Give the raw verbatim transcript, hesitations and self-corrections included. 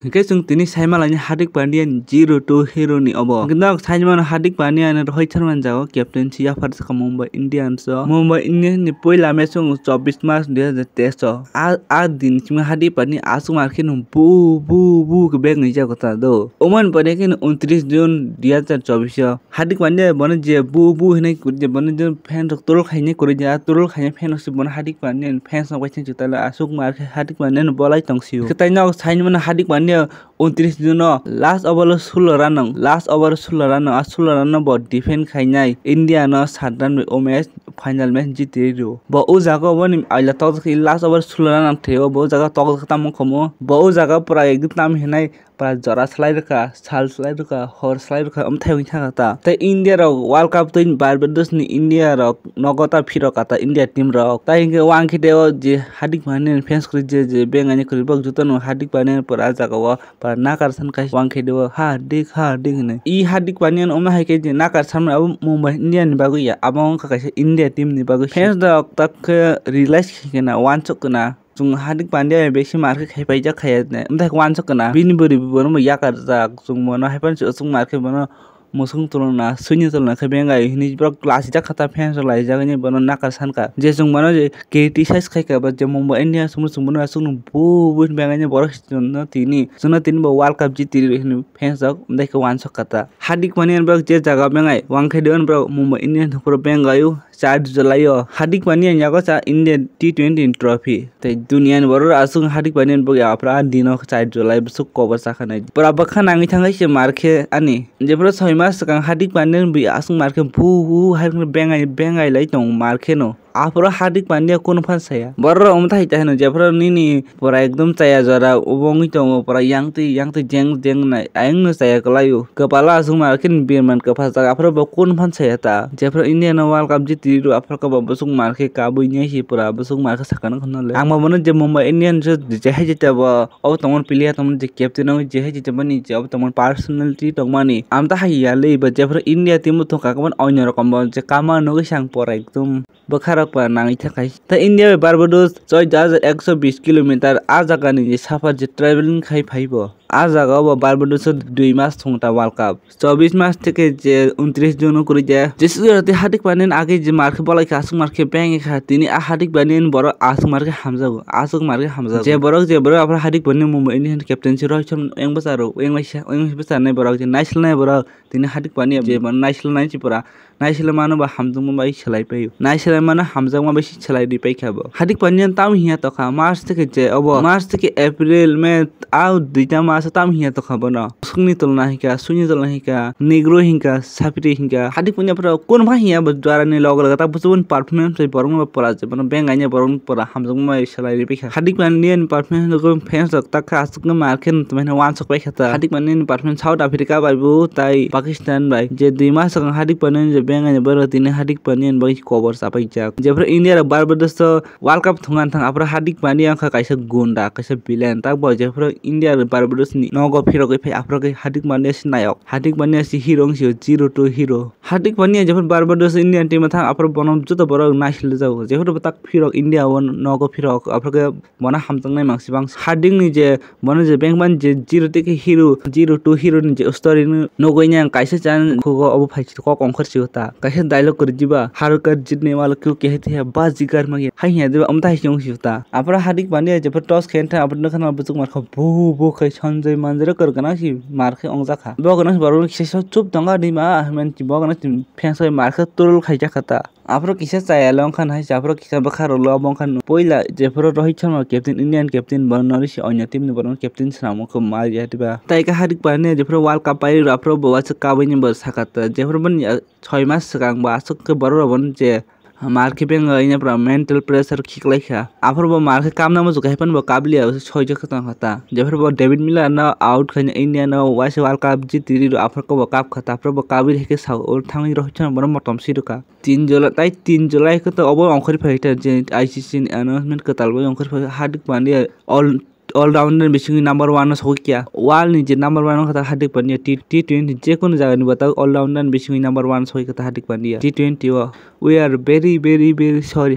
Hwnkhe chwng tini saimalaini Hardik Pandya ni zero two hero ni obo. Hwnkhe nok saimano Hardik Pandya ni Rohit Sharma ni jaga o captaincy yaphar sakha Mumbai Indians o. Mumbai Indians ni puila match chwng chobbish March dui hazar teis o. A, a din simi Hardik Pandya aswk mar khe no bu, bu, bu khe bag ni jago ta do. Oman pore khe no untris June dui hazar chobbish o. Hardik Pandya bono je bu bu hinui kwrwi je bono je fans rok troll khainai kwrwi je, a troll khainai fans rok se bono Hardik Pandya ni fans rok bai se juta le aswk mar khe Hardik Pandya no bolai tong sio. Khe tai nok saimano Hardik Pandya untris June o last over o sulo run nang, last over o sulo run nang, a sulo run no bo defend khainai India no sat run bai o match final match jiti rio. Bo o jaga o boni aila tok last over o sulo run nang theo, bo o jaga tok tamo khomo, bo o jaga pura ekdom tam hinai pura jora slai rwkha, sal slai rwkha, hor slai rwkha, omo thai wngwi thangkha ta. Tei India rok World Cup twi Barbados ni India rok nogo ta phirok kha ta India team rok. Tai hwnkhe wang khe de o je Hardik Pandya ni fans kwrwi je, je bengaini kwrwi bok jotono Hardik Pandya ni pura ah jaga o pura nakar san khai wang khe de o Hardik, Hardik hinwi. I Hardik Pandya ni omo hai khe je nakar sanmani abo Mumbai India ni bagwi ya, abo wngkha kaisa India team ni bagwi. Fans rok tak khe realize khai khe na, wansuk khe na. Chwng Hardik Pandya bai besi mar khe khai paijak khai ya ne. Amtha khe wansuk kana. Bini bwrwi bo bono yakar jak. Chwng bono hai phano se chwng mar khe bono mwswng tuluna, swini tuluna khe bengai hinui borok lasijak kha ta fans rok laijak hinui bono nakar sankha. Je chwng bono je criticize khai kha ba je Mumbai Indians chwng bono aswk no bu bu hinui bengai borok chwngno tini. Chwngno tini bo World Cup jiti rw hinui fans rok amtha khe wansuk kha ta. Hardik Pandya borok je jaga bengai wng khe de borok Mumbai Indians ni phuru bengai o. Char July o Hardik Pandya ni yago cha India T twenty trophy. Tei duniya ni borok aswk Hardik Pandya ni bwkha aphra dino char July bwswk kobor sakha nai. Pura bwkha nangwi thangwi se mar khe ani. Jephru soi mas swkang Hardik Pandya ni bwkha aswk mar khe bu bu hai bengai bengai lai tongo mar khe no. Aphro Hardik Pandya kunu phan saya. Borok rok omo thai thai hino jephru nini pura ekdom chaya jora obo wngwi tongo, pura yang twi yang twi jeng jeng nai ayang no chaya kwlai o. Kwpalo aswk mar khe birman kwpha jaga aphro bo kun phan saya ta. Jephru India no World Cup jiti rw aphro khe bo bwswk mar khe kabui nai si pura bwswk mar khe sakha nw khwna le. Ang bo bono je Mumbai Indians o je hai jeta bo obo tongmani player tongmani je captain o je hai jeta mani je obo tongmani personality tongmani. Amta hai ya le bo jephru India team o thongkha khe bo onyo rokom bo je kama nugwi sang pura ekdom. Bwkharok ba nangwi thangkha. Tei India bai Barbados choi hajar ekso bis kilometer a jagani je safar je traveling khai phai bo. A jaga o bo Barbados o dui mas thung ta World Cup. Chobis mas theke je untris June o kwrwi de. Jesu Jora tei Hardik Pandya ni age je mar khe bolai kha, aswk mar khe beng kha. Tini a Hardik Pandya ni borok aswk mar khe hamjago, aswk mar khe hamjago. Je borok, je borok aphro Hardik Pandya ni Mumbai Indian captaincy rw chon eng bwsaro, eng laisa, eng bwsarnai borok je naisilnai borok. Tini Hardik Pandya je borok naisilnai si pura. Naisilmano ba hamjakma bai swlai paio. Naisilmano hamjakma bai swlai ri paikha bo. Hardik Pandya tamo hiya tokha, March theke je obo, March theke April, May, a duita mas tamo hiya tokha bono. Sukni tolna hinka, suni tolna hinka, Negro hinka, Sapri hinka. Hardik Pandya pura kun ma hiya bo jora ni logo logo ta busu performance bai borok no pura je bono bengai ne borok no pura hamjakma bai swlai ri paikha. Hardik Pandya ni performance logo fans rok ta kha aswk no mar khe no tongmani wansuk paikha ta. Hardik Pandya ni performance South Africa bai bo tai Pakistan bai je dui mas swkang Hardik Pandya ni je bengai ni borok tini Hardik Pandya ni bagwi kobor chapai jak. Jephru India rok Barbados o World Cup thwngna thang aphro Hardik Pandya wngkha kaisa gunda, kaisa villain. Tak bo jephru India rok Barbados ni nogo phirogwi phai aphro khe Hardik Pandya se nayok. Hardik Pandya se hero wng sio, zero to hero. Hardik Pandya jephru Barbados Indian team o thang aphro bono joto borok naisiljago. Jephru bo tak phirok India o nogo phirok aphro khe bono hamjaknai mangsibang. Hardik ni je bono je bengmani je zero tei khe hero, zero to hero ni je story no nugwi nang kaisa chan khugo obo phai kok ongkhor sio ta. Kaisa dialogue kwrwi diba, "Har kar jeetne wala kyun kehte hain baazigar mage," hai hiya diba, omo tai hiya wng sio ta. Aphro Hardik Pandya jephru toss khe thang aphro nokha no bwswk mar kha bu bu khai Sanjay Manjaro kwrwknang si mar khe ongjakha. Bo kwrwknang si borok no kisa chup tongo dima hinmani bo kwrwknang si fans bai mar khe troll khaijak kha ta. Aphro kisa chaya le wngkha hai se, aphro kisa bwkha rok le obo wngkha no. Puila jephru Rohit Sharma captain, Indian captain, bono nori se onyo team ni borok no captain swnamo khe mal ya diba. Tai khe Hardik Pandya jephru World Cup pai rw aphro bo waisa kabui ni bo sakha ta. Jephru boni, ah, soi mas swkang bo aswk khe borok rok bono je mar khe benga ina pura mental pressure khiklai kha. Aphro bo mar khe kamna muchuk hai phano bo kabliya soi jok tong kha ta. Jephru bo David Milner no out khaina India no waisa World Cup jiti rw aphro khe bo kap kha ta. Aphro bo kabui hai khe sao ul thangwi Rohit Sharma bono motom si rw kha. Tin July, tai tin July khe to obo ongkhorwi phai khe je I C C ni announcement kwtal bai ongkhorwi phai kha Hardik Pandya all, all rounder ni bisingwi number one o sogwi kha. World ni je number one wngkha ta Hardik Pandya T, T twenty jekunu jaga ni bwtao all rounder ni bisingwi number one sogwi kha ta Hardik Pandya T twenty o. We are very, very, very sorry.